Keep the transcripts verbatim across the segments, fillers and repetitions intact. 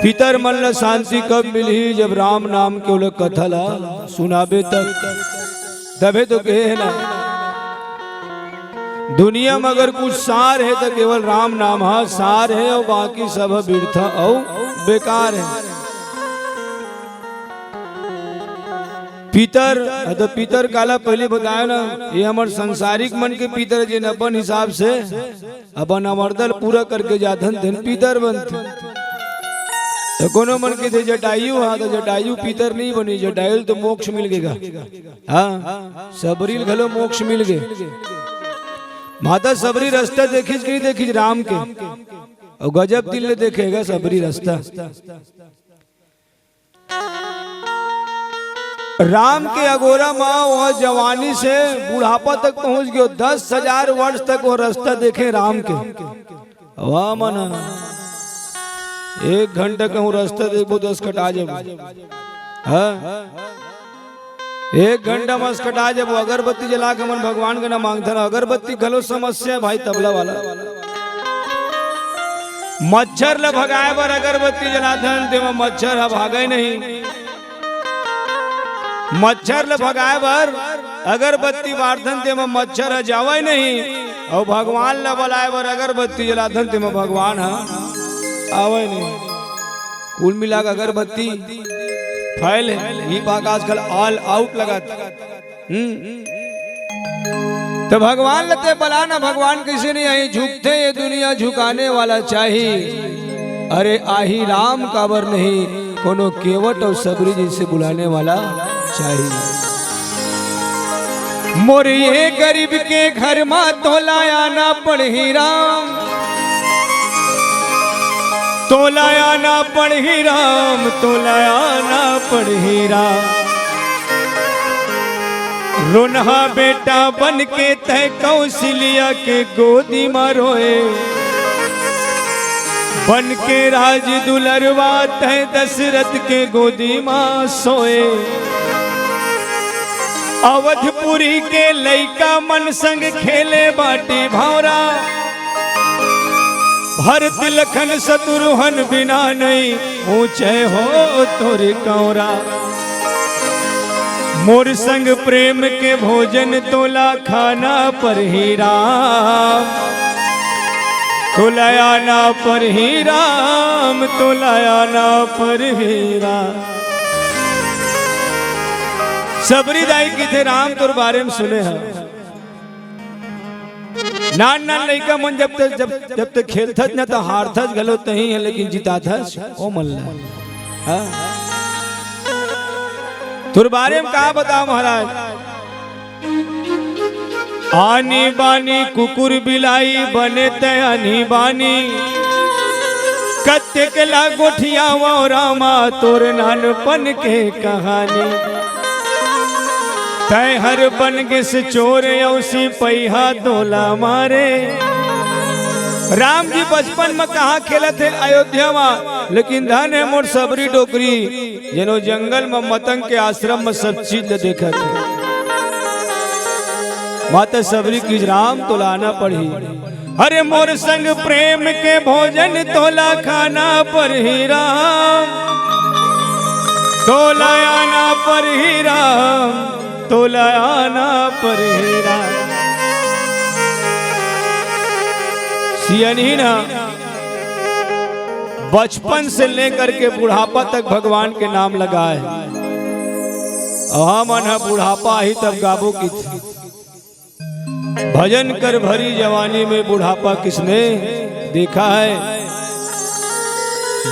पितर मन ल शांति कब मिलही? जब राम नाम के ओला कथा ला सुनाबे तब, तभे तो कहे हे ना, दुनिया म अगर कुछ सार हे त केवल राम नाम ह सार हे, अउ बाकी सब ह बिरथा अउ बेकार हे। पितर, अ, तो पितर काला पहिली बतायो ना, ये हमर संसारिक मन के पितर, जेन अपन हिसाब से अपन अमरदल पूरा करके जाथन, तेन पितर बनथे। तो कोनो मन के दे जटायु, हाँ, तो जटायु पितर नहीं बनी, जटायु ल तो मोक्ष मिल गे गा। हाँ, सबरी ल घलो मोक्ष मिल गे। माता सबरी रस्ता देखिस कि नहीं देखिस राम के? अउ गजब दिन ले देखे गा सबरी रस्ता। राम के अगोरा म वो जवानी से बुढ़ापा तक पहुंच गयो, दस हजार वर्ष तक वो रस्ता देखे राम के। वाह मन, एक घंटा कहूँ रस्ता देखबो, दस कटा जाबो। हाँ, एक घंटा म कटा जाबो। अगरबत्ती जला के हमन भगवान के नाम मांगथन, अगरबत्ती घलो समस्या हे भाई, तबला वाला। मच्छर ल भगाए बर अगरबत्ती जलाथन, तेमा मच्छर ह भागे नहीं। मच्छर ल भगाए बर अगरबत्ती बारथन, तेमा मच्छर ह जावय नहीं, अउ भगवान ल बलाए बर अगरबत्ती जलाथन, तेमा भगवान ह आवय नहीं। कुल मिला के अगरबत्ती फेल हे, ई पाक आजकल ऑल आउट लगात। हम्म। तो भगवान ल ते बला ना, भगवान कइसे नहीं आही? झुकथे ये दुनिया झुकाने वाला चाही। अरे आही राम काबर नहीं, कोनो केवट अउ सबरी जइसे बुलाने वाला चाही। मोर ये गरीब के घर मा तोला आना पड़ही राम, तोला आना पड़ही राम, तोला आना पड़ही राम। रोनहा बेटा बन के तय कौशल्या के गोदी मा रोए, बन के राज दुलरवा तय दशरथ के गोदी मा सोए। अवधपुरी के लइका मन संग खेले बाटी भौंरा। भरत लखन शत्रुघ्न बिना नहीं ऊंचे हो तोर कौरा। मोर संग प्रेम के भोजन तोला खाना पड़ही राम, तोला आना पड़ही राम, तोला आना पड़ही राम। सबरी दाई कथे राम तोर बारे म सुने हन। नान नान लइका मन जब तक, जब, जब तक खेलथस न त हारथस घलो तहीं हे, लेकिन जिताथस ओ मन ल। हाँ? तोर बारे म का बतावं महाराज? आनी बानी कुकुर बिलाई बने तय आनी बानी, कतेक ला गोठियावं रामा तोर नानपन के कहानी। तैं हर बन गेस चोर अउ सिपहिया तोला मारे। राम जी बचपन म कहाँ खेलत हे अयोध्या म, लेकिन धन हे मोर सबरी डोकरी, जेन ओ जंगल म मतंग के आश्रम म सब चीज ल देखत हे। माता सबरी कहिस राम तोला आना पड़ही। अरे मोर संग प्रेम के भोजन तोला खाना पड़ही राम, तोला आना पड़ही राम, तोला आना पड़ही राम। सियनही ना बचपन से लेकर के बुढ़ापा तक भगवान के नाम लगाए। अउ हमन ह बुढ़ापा आही तब गाबो कि भजन कर भरी जवानी में बुढ़ापा किसने देखा है।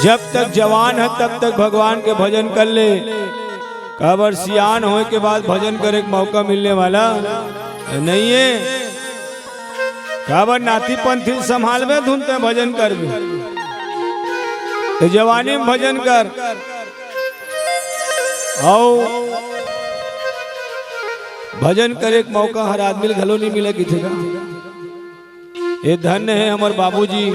जब तक जवान है तब तक भगवान के भजन कर ले। काबर सियान होए के बाद भजन करे के मौका मिलने वाला नहीं है। काबर नाती पंथी संभालबे धुन ते भजन करबे। तो जवानी में भजन कर। अउ भजन करे के मौका हर आदमी ल घलो नहीं मिले किथे का। ये धन्य है हमर बाबूजी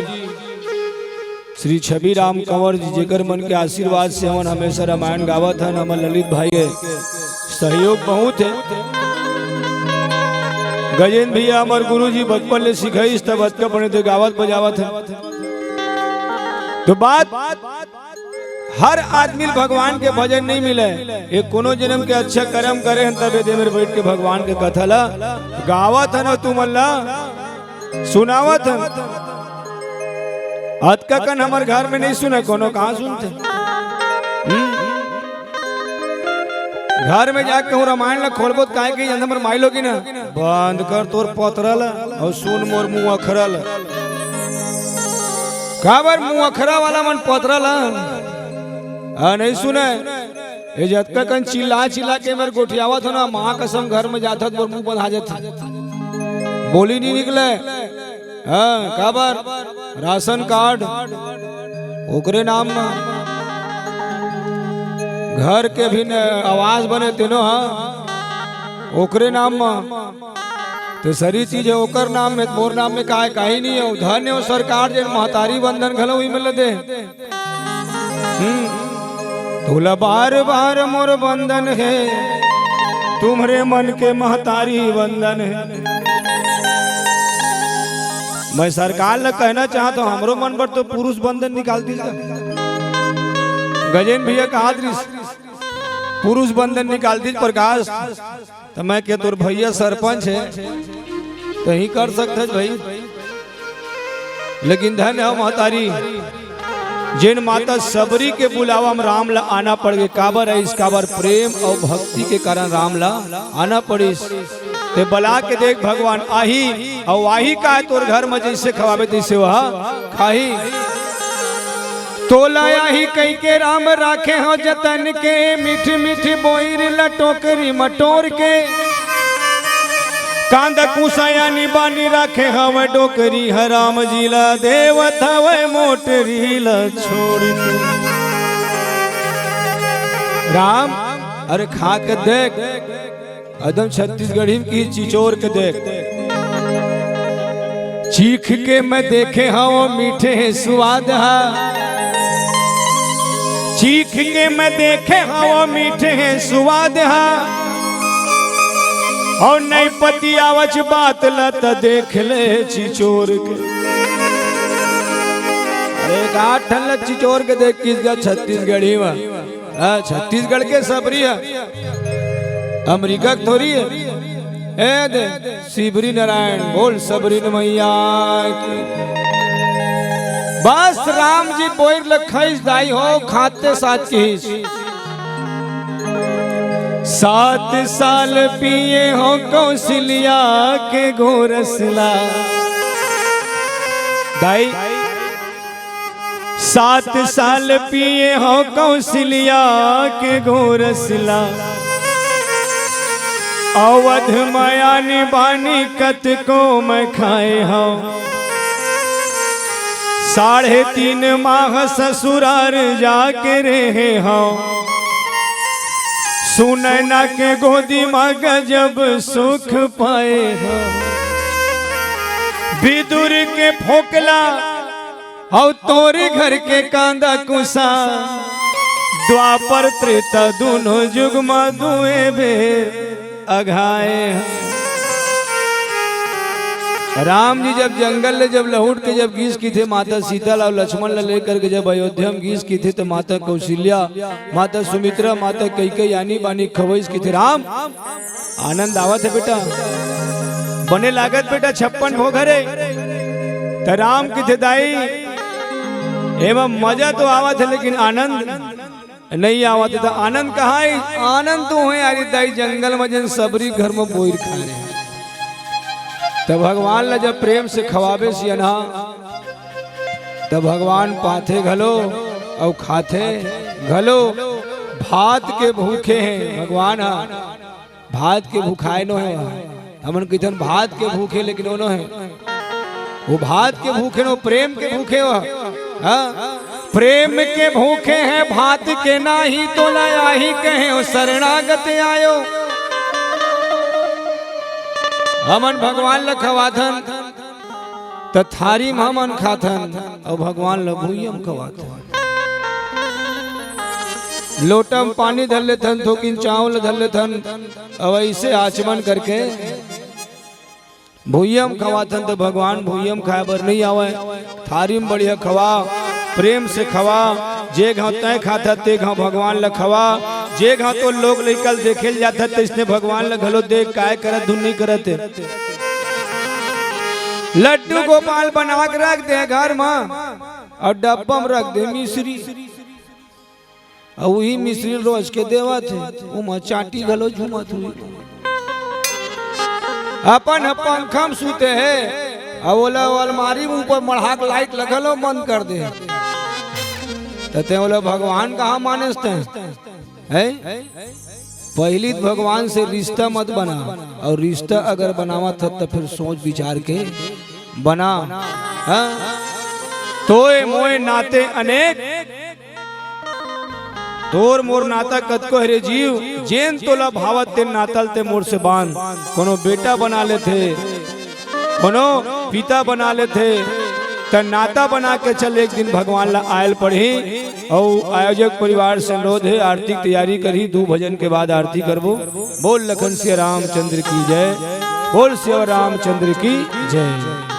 श्री छवि राम कंवर जी, जेकर मन के आशीर्वाद से हमन हमेशा रामायण गावत हन। हमर ललित भाई के सहयोग बहुत है। गजेंद्र भैया हमर गुरु जी बचपन ले सिखाइस, तब अतका बने ते गावत बजावत है। तो बात हर आदमी ल भगवान के भजन नहीं मिले। ये कोनो जन्म के अच्छा कर्म करे हन, तबे दे मेर बैठ के भगवान के कथा ला गावत हन, तुमन ला सुनावत हन। अतका कन हमर घर में नहीं सुने, कोनो कहाँ सुनथे? हम्म? घर में जाके कहूँ रामायण ला खोलबो त काय कही जानत हमर माई लोगिन ह, "बंद कर तोर पतरा ला अउ सुन मोर मुँह अखरा ला।" काबर मुँह अखरा वाला मन पतरा ला? हाँ, नहीं सुने। ये जतका कन चिल्ला चिल्ला के मेर गोठियावत हो ना, माँ कसम घर में जाथत मोर मुँह बंधा जाथे, बोली नहीं निकले। हाँ, काबर? राशन कार्ड ओकरे नाम म, घर के भी न आवास बने तेनो ह ओकरे नाम म। तो सरी चीज है ओकर नाम में, मोर नाम में काय, काही नहीं है। धन्य हो सरकार, जेन महतारी वंदन घलो ही मिल दे। हम्म। तोला बार बार मोर वंदन है, तुम्हरे मन के महतारी वंदन है। मैं सरकार ला कहना चाहत हूँ, हमरो मन बर तो पुरुष वंदन निकाल दीजिए। गजेंद्र भैया कहा दृश्य पुरुष वंदन निकाल दीजिए प्रकाश। त मैं के तोर भैया सरपंच है, त ही कर सकत हस भाई। लेकिन धन्य हो महतारी, जेन माता सबरी के बुलावा म राम ला आना पड़ गे। काबर आइस? काबर प्रेम अउ भक्ति के कारण राम ला आना पड़िस। ते बला के देख भगवान आही, अउ आही का तोर घर म जइसे खवाबे तइसे वह खाही। तोला आही कहिके राम राखे हो जतन के, मीठ मीठ बोइर ल टोकरी म टोर के। कांदा कुसा यानी बानी राखे हवय डोकरी ह, राम जी ला देवत हवय मोटरी ला छोड़ के। राम, अरे खा के देख, एकदम छत्तीसगढ़ी की चिचोर के देख। चीख के मैं देखे हवं मीठे हे सुवाद हा, चीख के मैं देखे हवं मीठे हे सुवाद हा, अउ नहीं पतियावच बात ल त देख ले चिचोर के। अरे एक आठ ठन ल चिचोर के देख किस गा छत्तीसगढ़ी म। हाँ, छत्तीसगढ़ के सबरी है, अमेरिका के थोड़ी है। ए दे, सिबरी नारायण, बोल सबरी न मैया की। बस राम जी बोइर ल खइस दाई हो, खाते साथ किहिस। सात साल पिए हो कौशल्या के घोरसला। दाई, सात साल पिए हो कौशल्या के घोरसला। अवध मयानी बानी कतको मैं खाए हो। साढ़े तीन माह ससुरार जाके रहे हो। सुनैना के गोदी मा गजब सुख पाए हो। विदुर के फोकला अउ तोरी घर के कांदा कुसा, द्वापर त्रेता दुनो जुग म दुए बेर अघाए। राम जी जब जंगल ले जब लहुट के जब गीस किथे माता सीता ला अउ लक्ष्मण ला लेकर के जब अयोध्या म गीस किथे त माता कौशल्या, माता सुमित्रा, माता कैकेयी आनी बानी खवईस किथे राम, आनंद आवत हे बेटा, बने लागत बेटा छप्पन भोग हरे। त राम किथे दाई, एमा मजा तो आवत हे लेकिन आनंद नहीं आवत हे। त आनंद कहाँ हे? आनंद तो हे यारी दाई जंगल म जेन सबरी घर म बोइर खाए रहे। त भगवान ला जब प्रेम से खवाबे सियनहा, त भगवान पाथे घलो अउ खाथे घलो। भात के भूखे हे भगवान हा। भात के भुखाए नो हे। हमन कहिथन भात के भूखे, लेकिन ओ नो हे। वो भात के भूखे नो, प्रेम के भूखे हो। हाँ? प्रेम के भूखे हैं, भात के नाही, तोला आही कहे हो, शरणागत आयो। हमन भगवान ल खवाथन, त थारी म हमन खाथन, अउ भगवान ल भुइयां म खवाथन। लोटा म पानी धर लेथन, थोकिन चावल धर लेथन, अउ अइसे आचमन करके भुइयां म खवाथन, त भगवान भुइयां म खाए बर नइ आवय। थारी म बढ़िया खवा, प्रेम से खवा, जे घांव तैं खाथस, ते घांव भगवान ल खवा। जे घांव तोर लोग लइका ल देखे ल जाथस, तइसने भगवान ल घलो देख, काय करत धुन नइ करत हे। लड्डू गोपाल बना के रख दे घर म, अउ डब्बा म रख दे मिश्री। अउ उही मिश्री रोज के देवत हे, ओमा चांटी घलो झूमत हुई। अपन ह पंखा म सूते हे, अउ ओला अलमारी म ऊपर मढ़ा के लाइट ल घलो बंद कर दे। त तैं ओला भगवान कहाँ मानेस तैं? हैं? पहिली त भगवान से रिश्ता मत बना, अउ रिश्ता अगर बनावत हस त फिर सोच विचार के बना। हाँ? तोय मोय नाते अनेक, तोर मोर नाता कतको हरे जीव, जेन तोला भावत तेन नाता ल ते मोर से बांध। कोनो बेटा बना लेथे, कोनो पिता बना लेथे, त नाता बना के चल, एक दिन भगवान ला आयल पड़ही। अउ आयोजक परिवार से अनुरोध हे, आरती के तैयारी करही, दू भजन के बाद आरती करबो। बोल लखन सिया रामचंद्र की जय, बोल सिया रामचंद्र की जय।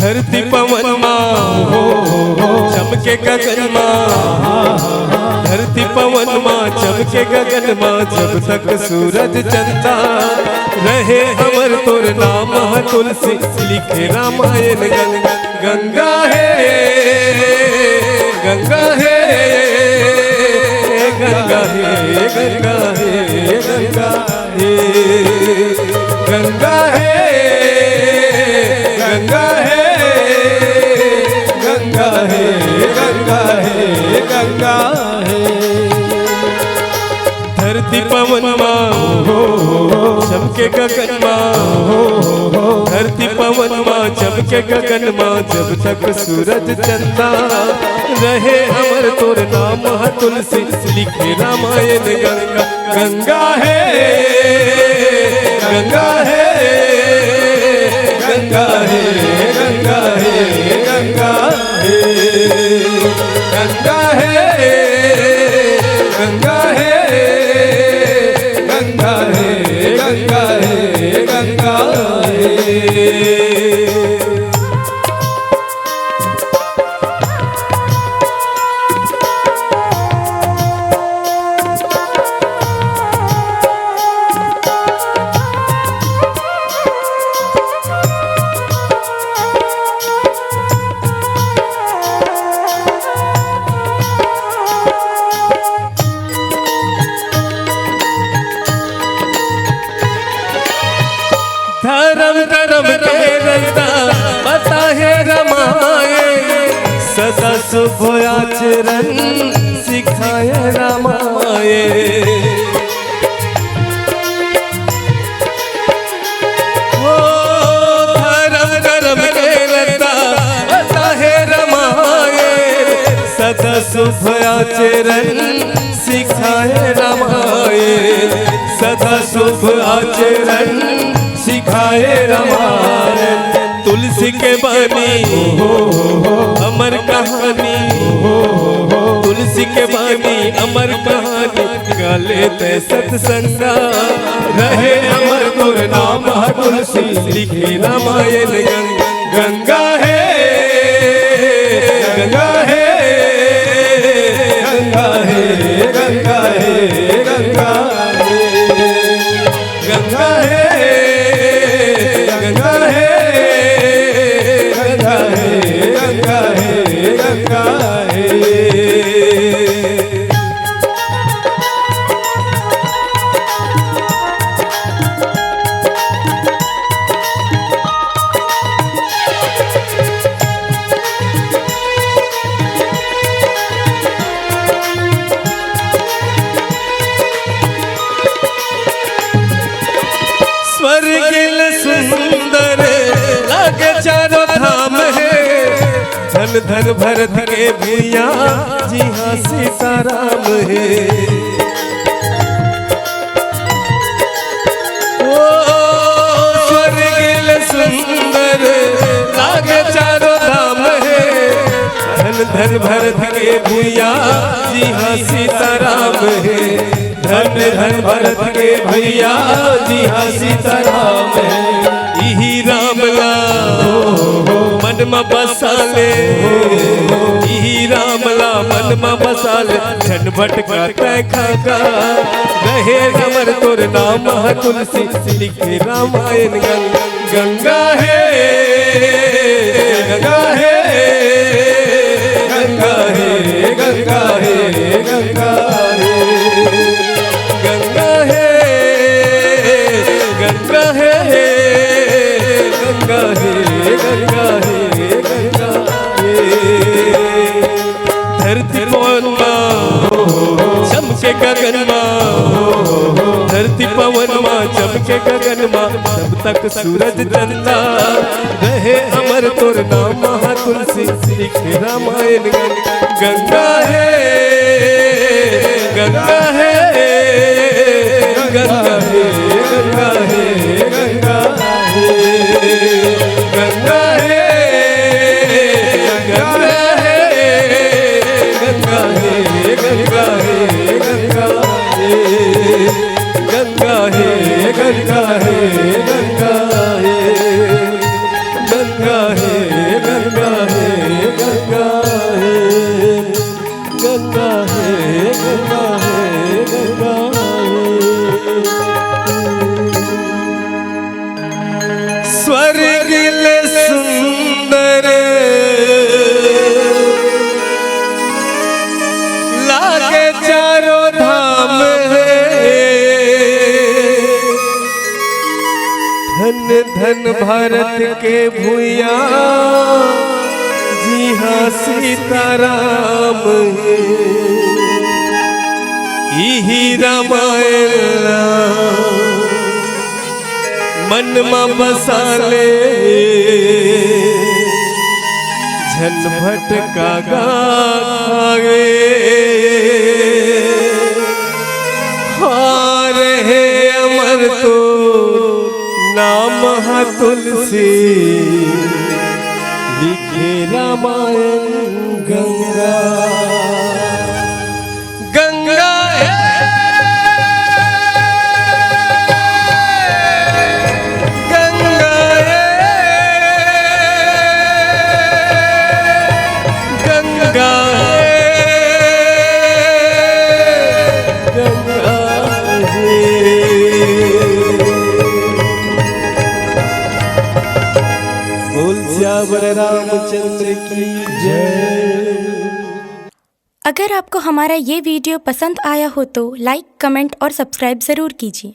धरती पवन मा, हो, हो, हो, चमके गगन मा। धरती पवन मा चमके गगन मा, जब तक सूरज चंदा रहे, हमर तोर नाम ह तुलसी, लिखे रामायण गंगा। गंगा हे, गंगा हे, गंगा हे, गंगा हे, गंगा हे। गंगा हे, गंगा हे, गंगा हे, गंगा हे, गंगा हे। धरती पवन मा, हो, हो, हो, चमके गगन मा, हो, हो, हो, धरती पवन मा चमके गगन मा, जब तक सूरज चंदा रहे, हमर तोर नाम ह तुलसी, लिखे रामायण गंगा। गंगा हे, गंगा हे, गंगा हे, गंगा हे, गंगा हे। गंगा हे, गंगा हे, गंगा हे, गंगा हे, गंगा हे। धरम करम के रस्ता बताहे रमाए, सदा शुभ आचरण सिखाए रमाए। ओ धरम करम के रस्ता बताहे रमाए, सदा शुभ आचरण सिखाए रमाए, सदा शुभ आचरण सिखाए रमाए। तुलसी के बानी अमर कहानी, तुलसी के बानी अमर कहानी, गाले ते सतसंगा रहे अमर तोर नाम ह तुलसी, लिखे रामायण गंगा। गंगा हे, गंगा हे, गंगा हे, गंगा हे, गंगा हे। गंगा हे, गंगा हे, गंगा हे, गंगा हे, गंगा हे। स्वर्ग ले सुंदर लागे चारों धाम हे, धन धन भरत के भुइयां जिहां सीताराम हे। ओ स्वर्ग धन भरत के भुइया जिहाँ सीताराम हे, धन धन भरत के भुइया जिहाँ सीताराम हे। इही राम ला मन म बसा ले, इही राम ला मन म बसा ले, झन भटका तै खका। रहे अमर तोर नाम ह तुलसी, लिखे रामायण गंगा। गंगा हे, गंगा हे, गंगा हे, गंगा हे, गंगा हे। गंगा हे, गंगा हे, गंगा हे, गंगा हे, गंगा हे। धरती पवन मा चमके गगन मा, धरती पवन मा चमके गगन मा, तब तक सूरज चंदा रहे अमर तोर नाम महा तुलसी, लिखे रामायण गंगा। गंगा हे, गंगा हे, गंगा हे, गंगा हे, गंगा हे। गंगा हे, गंगा हे, गंगा हे, गंगा हे, गंगा हे। गंगा हे, गंगा हे, गंगा हे। गंगा हे, गंगा हे, गंगा हे। गंगा हे, गंगा हे, गंगा हे। स्वर्ग ले सुंदर लागे चारों धाम हे। धन धन भारत के भुइया जिहाँ सीताराम हे। इही रामायण ला मन म बसा ले, झन भटका गा खावे। हार हे अमर तो नाम ह तुलसी, लिखे रामायण गंगा। गंगा हे, गंगा हे, गंगा हे, गंगा हे। बोल सियावर रामचंद्र की जय। अगर आपको हमारा ये वीडियो पसंद आया हो तो लाइक, कमेंट और सब्सक्राइब ज़रूर कीजिए।